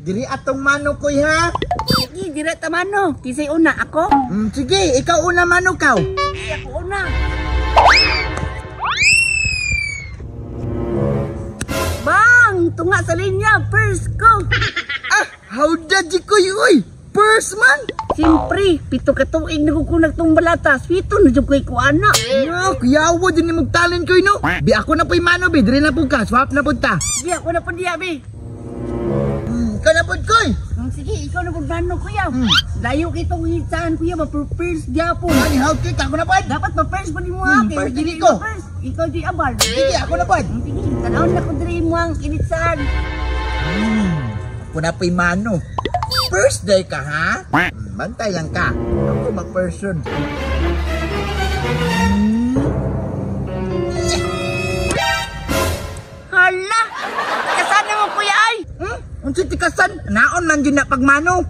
Diri atong mano koy ha. Sige, dira ta mano. Kisay una ako. Sige, ikaw una mano kaw. Sige, ako una. Bang! Tunga sa linya, first ko. Ah, how did you koy oy? First man. Siyempre, 7 ka tuig na ko nagtong balata. Pito na jud koy kuana. No, kuyawa din ni mong talent koy no. Bi ako na po'y mano bi, diri na pud ka, swap na pud ta. Sige, ako na pud diya bi. Ikaw na pud koy. Sige, ikaw na pud mano kuya. Layo kay tong hitsahan kuya, ma-first gyapon. Ani how kay ako na pud. Dapat ma-first pud nimo ha. First dili ko. First, ikaw di abal. Sige, ako na pud. Sige, tan-awon na ko diri mo ang initsahan. Ako na po'y mano. First day ka ha? Bantay lang ka. Ako mag-person. Hala! Tikasan na mo kuya ay! Unsa tikasan? Naon man jud na pagmano?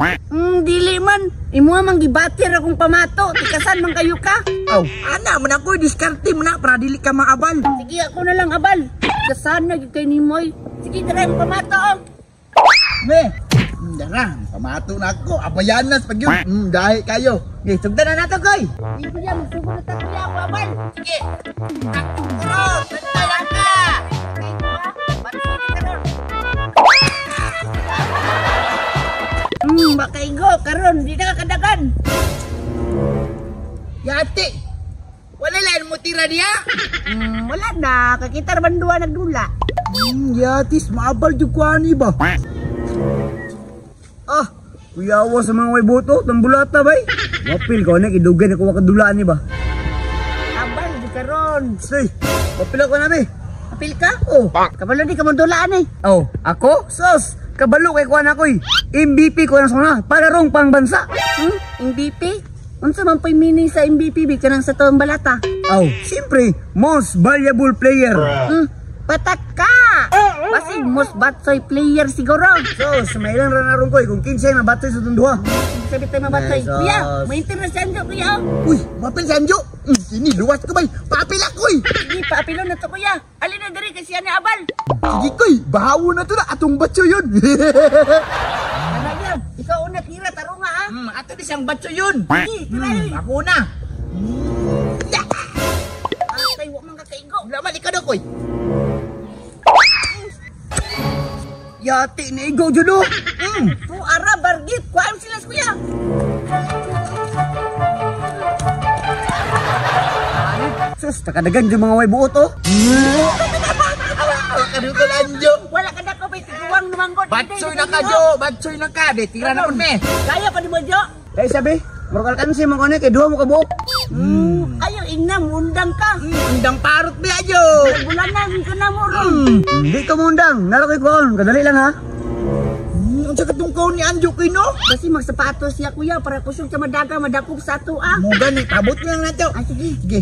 Dili man. Imo man gibatir akong pamato. Tikasan man kayo ka. Aw, ana man ako diskarte man na para dili ka maabal. Sige, ako na lang abal. Tikasan na gyud kay nimoy. Sige, dara ang pamato. Oh. Me. Dara, pamato na ako. Abayanas pag yun. Dahil kayo. Okay, sugdan na nato, koy. Sige, kuya, magsugod na ta, kuya. Ako abal. Sige. Ako, bantay lang ka. Makaigo, karon di na kadagan. Yati. Wala lang mo tira niya. Wala na, kakita ra man duwa nagdula. Yatis, maabal jud ko ani ba? Ah, kuyawa sa mga way buto, tambulata bay. Wapil ko na kidugan ako wakadulaan ni ba. Abal di karon. Say, wapil ako na be. Apil ka? Oh. Kabalo di ka mo dulaan eh. Oh, ako? Sos, kabalo kay kuan ako eh. MVP ko na sa para rong pangbansa. MVP? Unsa man po'y meaning sa MVP bi kanang sa tuong balata? Oh, siyempre, most valuable player. Patak ka. Basig most batsoy player siguro. Sos, may ilang ranaron ko eh kung 15 na batsoy sa itong duha. Sabi tayo mabatsoy. Sos. Kuya, may interest si Anjo, kuya. Uy, mapil si Anjo. Sini, luwas ko bay. Paapil ako eh. Sige, paapilon na to kuya. Alin na diri kasi yan abal. Sige koy, bahawo na to na atong batsoy yun. Ano yan? Ikaw una tira, tarunga ha. Ato di siyang batsoy yun. Sige, tira yun. Ako na. Atay, wa man kakaigo. Wala man, ikaw na koy. Yati ni Igo judo. Tu ara bargit, kuan sila kuya. Sus, takadagan yung mga way buot oh. Kadugo Anjo. Wala ka na ko may tiguang numanggod. Batsoy na ka Jo, batsoy na ka. De tira na pud me. Kaya pa ni mo Jo. Kay sabi, murag alkansi mo kani kay duha mo ka buok. Ayaw ingna undang ka. Undang parot be ajo. Bulanan ka na mo ron. Hindi ka mundang, naro kay kuon, kadali lang ha. Unsa katong kaon ni Anjo koy no? Kasi magsapatos siya kuya para kusog sa madaga madakop sa ato ah. Mo gani tabot lang nato. Ah, sige. Sige.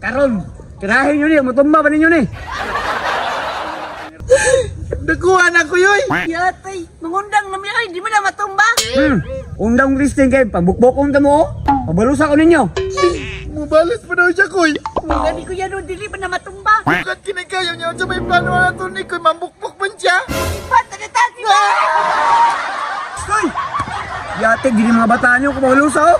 Karon, tirahin nyo ni, matumba pa ninyo ni. Nakuha na ko yoy. Yatay, mangundang na mi ay, di mo na matumba. Undang Christian kay pabukbokon ta mo oh. Pabalusa ko ninyo. Mubalos pa daw siya koy. Gani kuya no, dili pa na matumba. Bukat kinagayo niya sa may plano na to ni koy mambukbok man siya. Ipat na ta siya. Hoy! Yate, gini mga bata nyo, kumabalusa oh.